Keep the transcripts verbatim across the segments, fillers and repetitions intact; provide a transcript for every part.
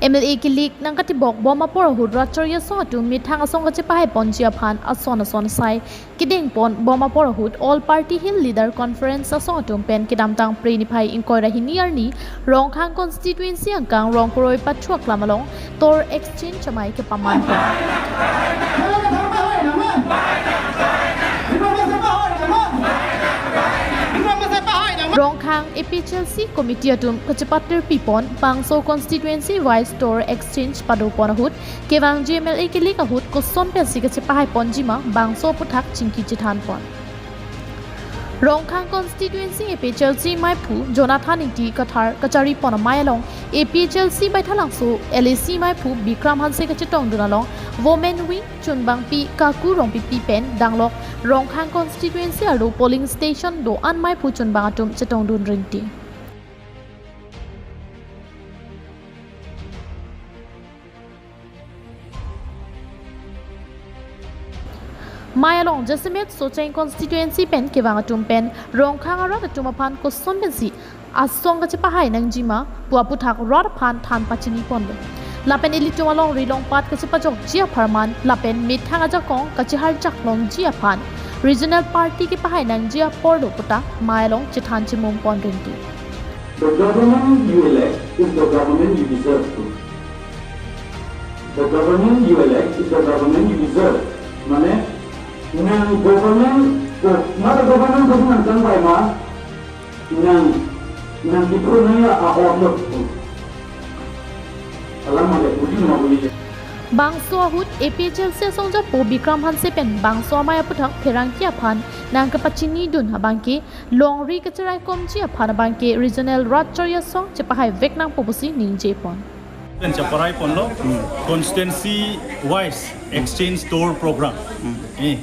M L A kilik nangkatibok bom apor ahut rat chari asong atum methang asong kachepahai ponji aphan ason ason asai kedeng pon bom apor ahut All Party Hill Leader Conference asong atum pen kedamtang Phre niphai ingkoi ra hini arni Rongkhang constituency angkang Rongkoroi Pathu aklam along Tor Exchange amei kepaman pon. Rongkhang A P H L C committee atum kachepatirpi pon bangso constituency wise Tor Exchange pado pon ahut kevangji M L A kilik ahut koson pensi kachepahai ponji ma bangso aputhak chingki chethan pon. Rongkhang constituency A P H L C meiphu Jonathan Ingti Kathar kachari pon amei along A P H L C Baithalangso L A C meiphu Bikram Hanse kachetongdun along Women Wing chunbangpi Kaku Rongpipi pen danglok Rongkhang constituency arlo polling station do-an meiphu chunbang atum chetongdun rinti. Mei along jasemet Socheng constituency pen kevang atum pen Rongkhang arat atum aphan koson pensi asong kachepahai nangji ma pu aputhak rat aphan than pachini ponlo. Lapen ilitum alongri longpat kachepajokji apharman lapen methang ajakong kacheharjak longji aphan regional party kepahai nangji apor do puta mei along chethan chimum pon rinti. The government you elect is the government you deserve to. The government you elect is the government you deserve. Mane, nang government, ko, mane government ko nang tangbai ma, nang, nang kipu nang ya a order. Alam mane, udi ma udi. Bangso ahut A P H L C asongjapo Bikram Hanse pen bangso amei aputhak pherangke aphan nangkepachinidun abangke longri kacheraikomji aphan abangke regional rat chari asong chepahai vek nangpo pusi ningje pon. Pen cheparai ponlo, constituency wise exchange tour program. Eh,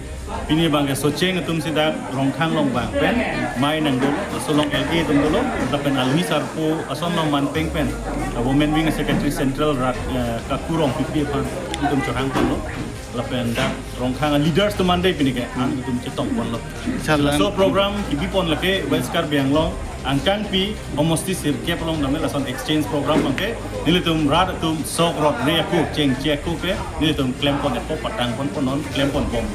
pini abangke Socheng atum si dak Rongkhang along abang pen mei nangdolo, laso along L A atum dolo, lapen almi sarpo ason along manpeng pen, uh, Women Wing Secretary Central rat, uh, Kaku Rongpipi aphan itum chohang ponlo. Lapen dak Rongkhang a leaders atum ante pini ke, an itum chetong ponlo. Salam. So program kibi pon lake West Karbi Anglong angkangpi homosti sirkep along tame lason exchange program abangke nelitum rat atum sok rot re ako chengche ako ke nelitum klem pon ako patang pon pon non klem pon bom.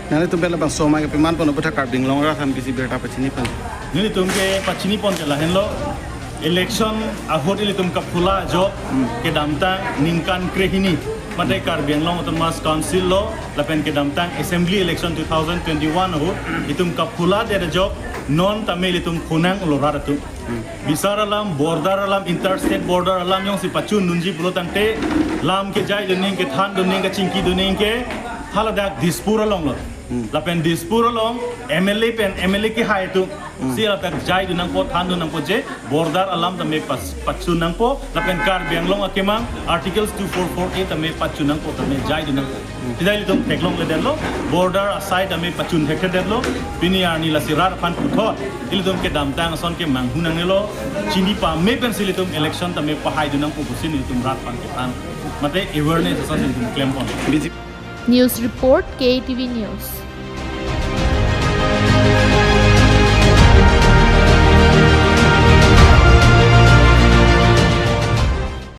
Nanglitum pen labangso amei kepaman pon aputhak Karbi Anglong arat aphan pisi birta pachini pon. Nelitum kepachini pon ke lahenlo. Election ahut ilitum kaphula ajok kedamtang ningkan krehini mate Karbi Anglong Autonomous Council lo lapen kedamtang assembly election two thousand twenty-one ahut itum kaphula det ajok non tame ilitum khonang lo rat atum. Bisar alam, border alam, interstate border alam jongsi pachun dunji pulo tangte lam kejai dunning, kethan dunning, kachingki dunning ke haladak Dispur along lo. Lapen Dispur along M L A pen M L A kehai atum si ladak jai dun nangpo, than dun nangpo je border alam tame pas-, pachun nangpo, lapen Karbi Anglong akemang Articles two four four A tame pachun nangpo, tame jai dun nangpo. Sita ilitum theklongledetlo, border asai tame pachun thekthedetlo, pini arni lasi rat aphan puthot ilitum kedamtang ason ke manghu nangnelo, chini pame pensi ilitum election tame pahai dun nangpo pusi ilitum rat aphan kethan. Mate awareness ason ilitum klem pon. B J P. News report, K T V News.